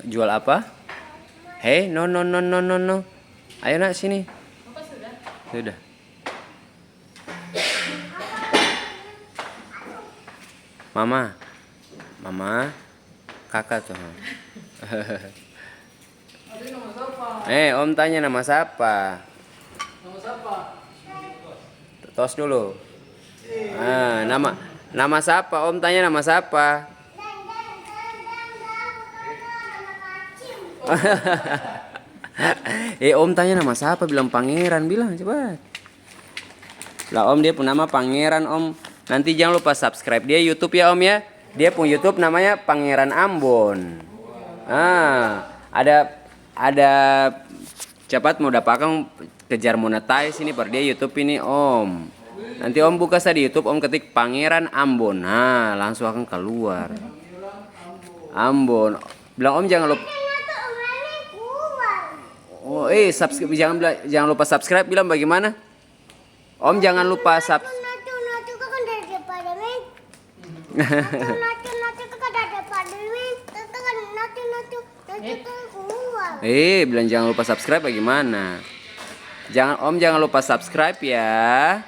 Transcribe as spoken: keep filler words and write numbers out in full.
Jual apa? Hei, no, no, no, no, no, no. Ayo, Nak, sini. Sudah. Mama. Mama. Kaka tuh. Eh, Om tanya nama sapa? Nama sapa? Tos dulu. Ah, nama, nama sapa? Om tanya nama sapa? Eh, Om tanya nama sapa? Bilang Pangeran, bilang cepat. Lah, Om, dia pung nama Pangeran, Om. Nanti jang lupa subscribe dia YouTube ya, Om, ya. Dia pung YouTube namanya Pangeran Ambon. Ah, ada, ada capat mo dapa akang kejar monetize ini par dia YouTube ini, Om. Nanti Om buka sa di YouTube, Om ketik Pangeran Ambon. Nah, langsung akang kaluar. Ambon. Bilang Om jangan lupa. Oh, eh, subscribe, jangan bila-, jangan lupa subscribe, bilang bagaimana? Om jangan lupa subs- Eh, bilang jangan lupa subscribe bagaimana? Jangan, Om jangan lupa subscribe ya.